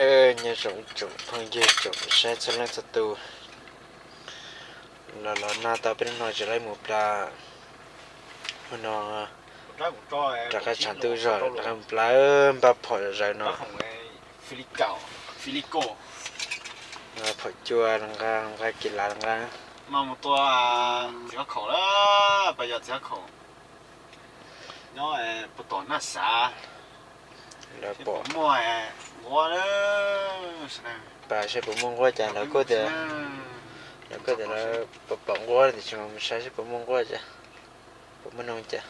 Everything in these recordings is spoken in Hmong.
Nyob zoo tsoom phooj ywg tsoom saib txhua leej txhua tus, los los nag tau peb hnub no tsis laib mus plas, hnub no rov qab tshav ntuj zog rov qab mus plas, npaj phom zom zaws no. Phom cua los nqa, nqa kis lav los nqa. Mus tua txiv Vaj Khaum, pas yog txiv Vaj Khaum nyob puag tom Naj Xav. Lawv pom, pas saib puas muaj nquab cas, lawv kuj tias, lawv kuj tias lawv pom pom nquab tiam sis mas mus saib saib puas muaj nquab cas, puas muaj noog cas.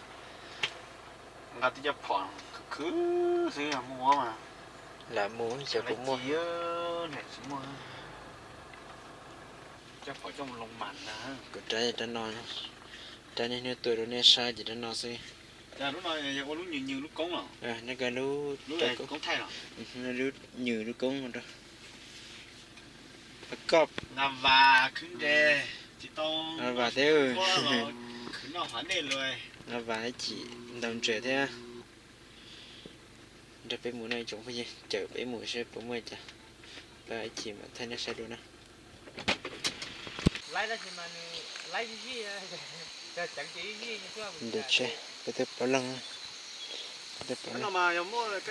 Nqa tib cov phom khwv khwv xwb, lam mus xyov puas muaj. Kuv rab, rab no, rab niaj hnub tua rau nej saib ces rab no xwb. Neb ko lub, lub nyws lub koob rau, koj, a, vas thiab, a, vas ib chim ntaus ntses thiab. Nrog peb mus no ib tsoom phooj ywg, caum peb mus saib puas muaj cas, peb ib chim mam thaij nej saib dua na. Nres tsheb, peb twb plaub leeg, peb twb plaub leeg.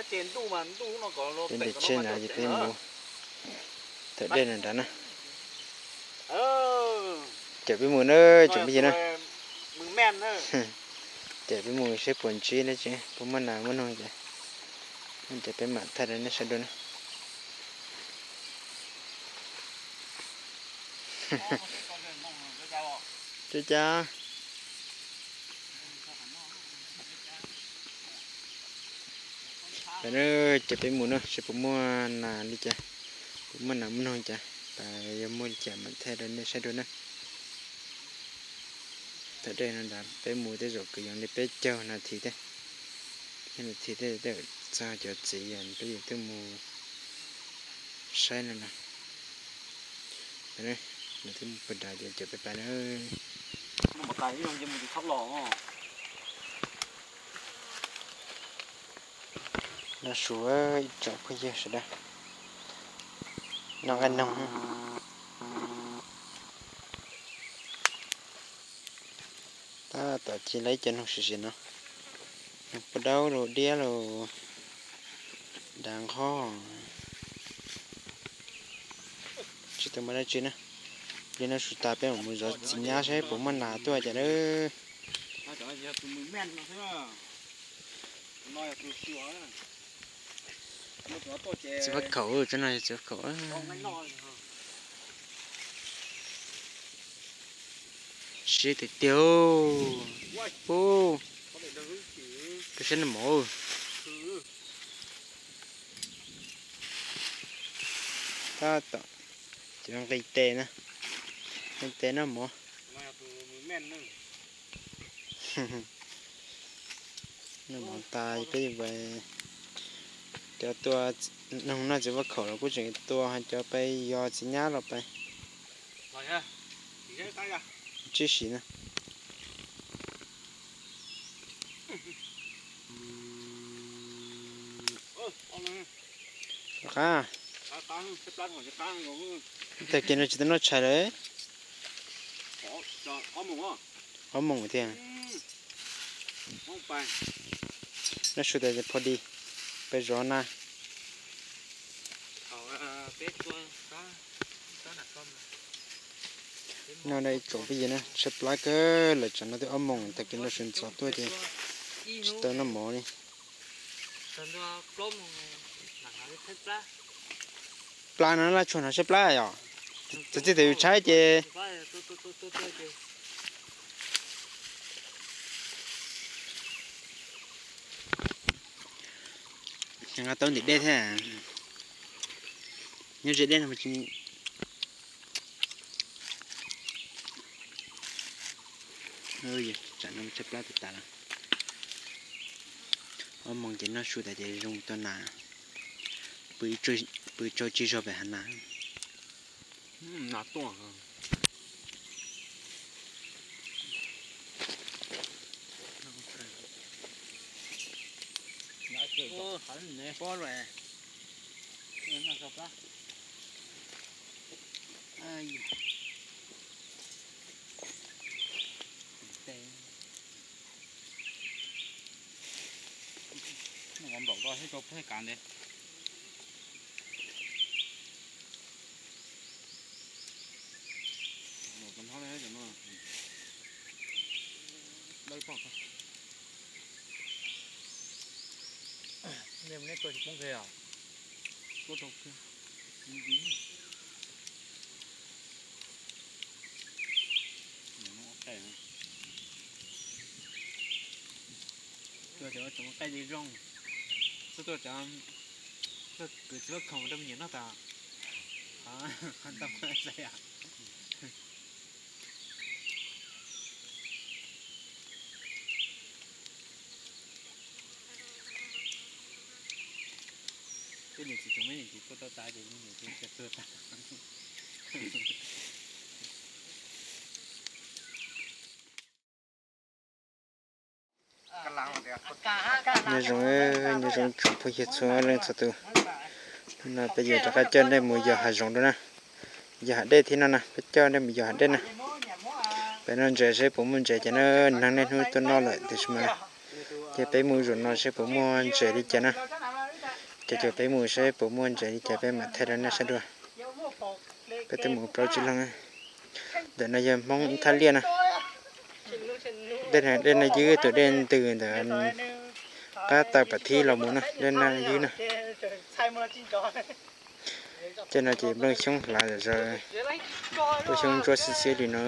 Peb nres tsheb na ces peb mus thawm dej no nrad na. Caum peb mus na tsoom phooj ywg na. Caum peb mus saib puas ntsib dab tsi, puas muaj nas muaj noog ces, ces peb mam thaij rau nej saib dua na. Cas cas, ces peb mus na saib puas muaj nas li cas, puas muaj nas muaj noog cas, yog muaj li cas mam thaij rau nej saib dua na. Thawm dej no nrad peb mus tej zaum kwv yees li peb caug nas this thiab, peb nas this thiab txog cov txiv peb yuav tuaj mus saib no na. Lawv twb mus pag nrad ces caum peb pais na. Noj su ib tsoom phooj ywg sawv daws, noj nqaij noog. Tab tom ci lawv cov noog siav siav no, noog paj daub los diab los dav nqhob. Tsis tau muaj dab tsi na, li no su tas peb mam mus zov txiv nyab saib puas muaj nas tuaj cas lawm. Txiv Vaj Khaum, tsob no yog txiv Vaj Khaum. Siab tiag tiag. Ub, koj saib noj mov. Tab tom, cov nqi tes na, nqi tes noj mov. Noj mov tas peb yuav, cov tua noog noj txiv Vaj Khaum los kuj tseem tua, cov peb yog txiv nyab los peb tsib si na. Qab, tag kis no tsis tau noj tshais lawm. Ob moos thiab. Noj su tas pho di, peb zov na. No ib tsoom phooj ywg na, tshaib plab kawg lawm, tsam no twb ob moos tag kis no sawv ntxov tuaj ces tsis tau noj mov li. Plab no laj tshuav no tshaib plab yom. Txawm txij thaum yus tshaib ces nqa tau ntim dej thiab. Nyob ze dej no mas tsis, tsam no tshaib plab tas tas lawm. Ob moos ces noj su tas ces zoo tua nas, pw tsau tsis zog pem hav nas. Nplaum rau thiab rau peb kav ntev. Nplaum rau nrho li cov no. Dawb pog. Nej tua tsis poob kiag os? Tua rau kiag. Tua cov tsoom qaij zoo zoo. Xub tua cov, tua kwv txiv loj khoom rau me nyuam noj tas. Qhov ntau xai as. Tej niam txiv tsoom me niam txiv tua tau tas ces me nyuam txiv ntsia tuag tas. Nyob zoo, nyob zoo tsoom phooj ywg txhua leej txhua tus. Hnub no peb yuav rov qab coj nej mus yos hav zoov dua na. Yos hav dej thiab no na, peb coj nej mus yos hav dej na. Peb noj ntses seb puas muaj ntses ces na, neeg niaj hnub tuaj noj lawm tiam sis mas ces peb mus zaum no seb puas muaj ntses li cas na. Ces caum peb mus seb puas muaj ntses li cas peb mam thaij rau nej saib dua. Peb twb mus plaub tsib leeg. Ntawm no yog Hmoob ib thaj liaj na. Dej no ywb tus dej ntws ntawm qab taw pam thib los mus na, dej no ywb na. Tej no ces nplooj xyoob hlav zom zaws, nplooj xyoob ntsuab xiab xiab li no.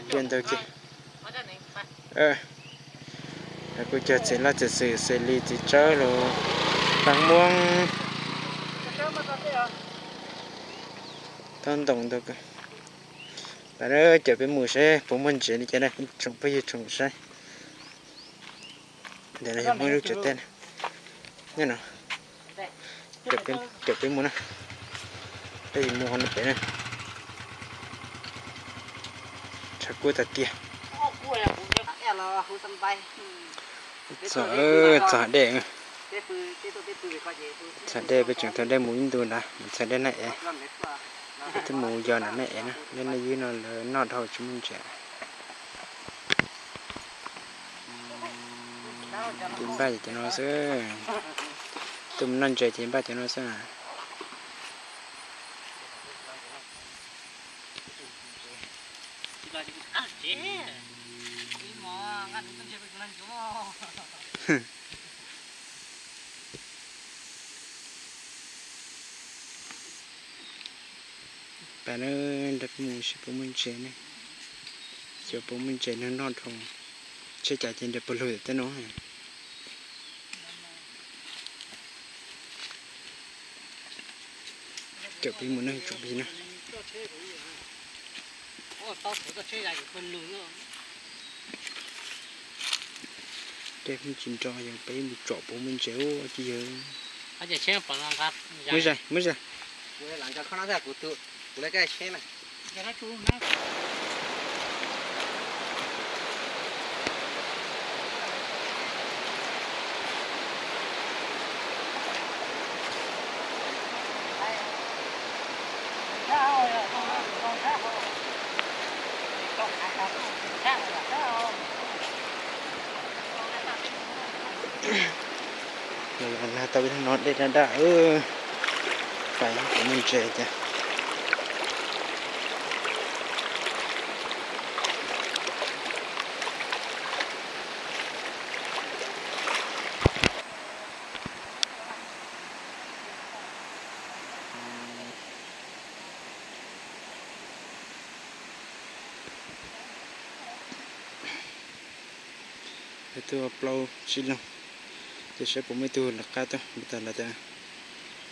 Dej ntawd ces kuj cog txiv laj txiv xwm xws li txiv tsawb los paj muab, tau ntoos ntau. Lawv caum peb mus seb puas muaj ntses li cas na, tsoom phooj ywg tsoom saib. Ntawm no yog muaj ib lub tsev teb na. Nyob no, caum peb mus na. Peb yuav mus qhov no pem na. Tshav kub tas tiag. Txog, txog dej. Txog dej peb tseem tau dej mus ib ntu ntawd, mus txog dej Naj Ev. Peb twb mus yos nram Naj Ev na, dej Naj Ywb no lawv noj dhau tsis muaj ntses. Ces npaj cov no xwb. Tuaj mus noj ntses ces npaj cov no xwb. Pas na, nrog peb mus seb puas muaj ntses ne. Xyov puas muaj ntses nrog noj dhau. Tsheb cas ces nrog puag lug tej no. Caum peb mus na, tsoom phooj ywg na. Dej pheej tsis nro, yog peb mus tsom puas muaj ntses ua tsis yog. Muaj zais, muaj zais. Los nag tau ib hnub no dej daj daj, pais puas muaj ntses cas. Lawv tuaj plaub tsib leeg, ces saib puas muaj ib tug lawv qab tuaj, npaj tas lawv tias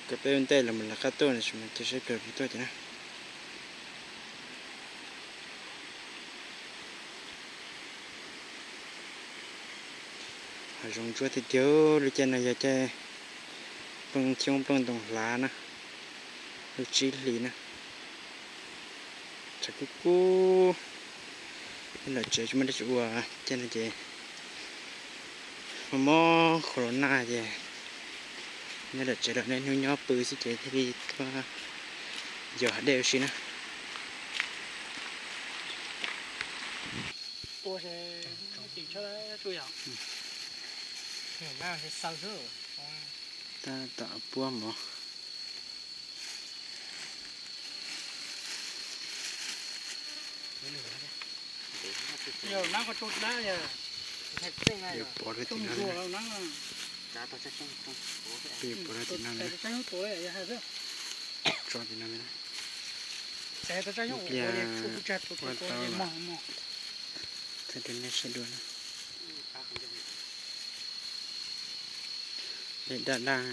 kom peb ua ntej lawv mam lawv qab tuaj no, ces saib puas tuaj ces na. Hav zoov ntsuab tiag tiag, lub caij no yog caij plooj xyoob plooj ntoo hlav na, lub tsib hlis na. Tshav kub kub, lawm tsev tsis muaj dab tsi ua, caij no ces Mob corona ces nyob tom tsev los niaj hnub nyob pw xwb ces thiaj li tuaj yos hav dej ua si na. Tab tom puab mov. Yuav pov rau tim no, peb yuav pov rau tim no, tso tim no, ib pliag ua tau thaij rau nej saib dua na. Dej daj daj.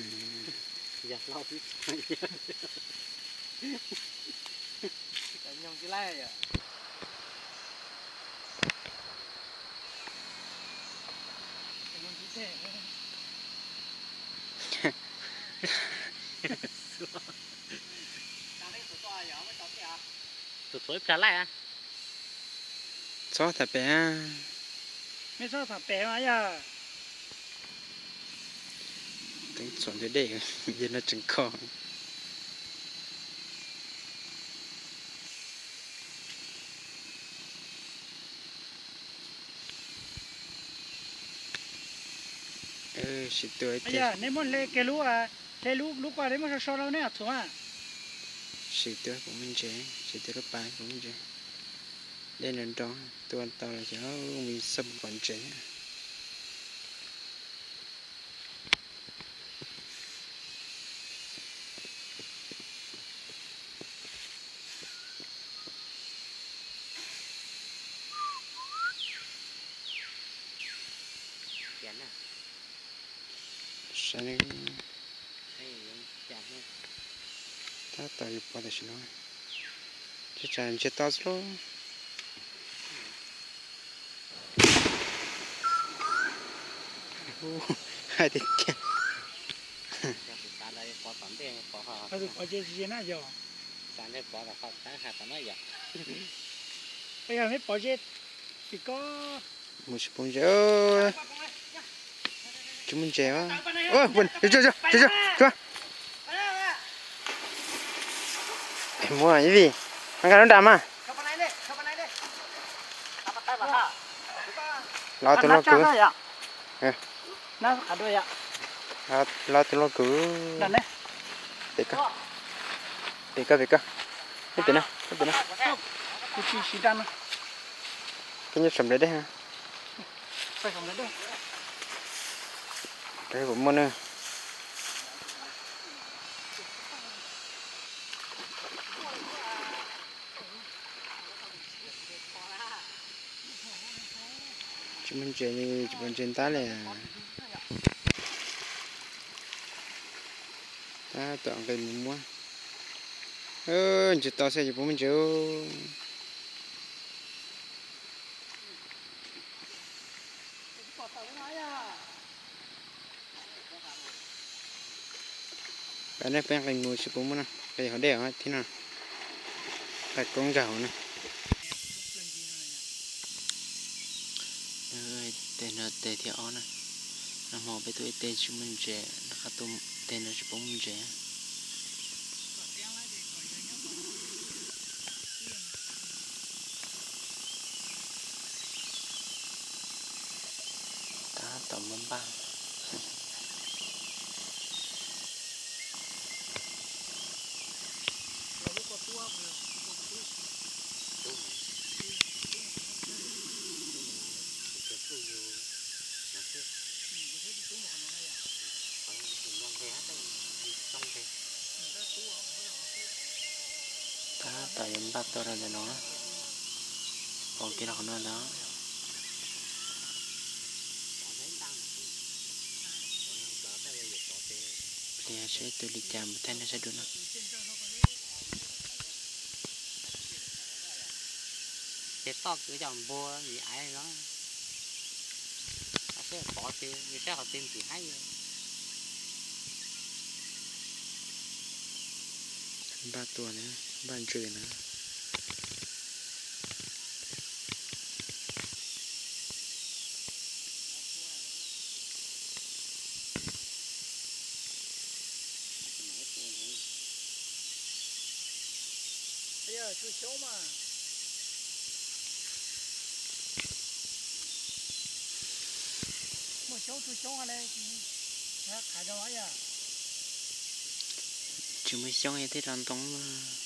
Tus thuav ib plag laij. Txhob tham pem. Mej txhob tham pem mas yog. Teeb txhuam ntawm dej, yog no tseem kho. Sim tua, nej muab hle kiag lub, hle lub, lub ko nej muab so so rau neb txhuam. Sim tua puas muaj ntses, sim tua lub pas puas muaj ntses. Dej nrov nrov, tua tau los ces mus xauj pom ntses. Saib, tab tom yuav pov tam sim no, tsam ntsiag to xwb lauj. Hais tiag tiag. Pov ze na yog. Yog meb pov ze tim ko. Mus tsis pom ntses, tsis muaj ntses. Muaj ib vij, nqa lub dam mas. Los tus loj kawg. Los tus loj kawg. Pem ko, pem ko, pem ko. Nyob tim no, nyob tim no. Koj nyob saum nplawg dej. Puas muaj na? Tsis muaj ntses, tsis pom ntses ntab li. Tab tom nqis mus muab. Ntses to xwb tsis pom muaj ntses. Peb nqis mus tsis pom muaj na, nqis hauv dej thiab no. Nqis koob nkag hauv na. Teg no teg thib ob na. Nag hmo peb tuaj ib teg tsis muaj ntses, nag hmo tuaj teg no tsis pom muaj ntses. Tab tom npaj npaj. Tab tom yuav npaj tuaj rau ntawm no, pom kiag rau qhov no ntag. Pliag seb tus li cas mus thaij nej saib dua na. Ces toj kwv cov npua vim aiv no, seb pov twg, saib qhov twg ntxim haib. Npaj tua na, npaj ntsws na. Tsuag xyoob mas, muaj xyoob tsuag xyoob le, qhais rau yog tsis muaj xyoob yog thiaj rau ntoo mas.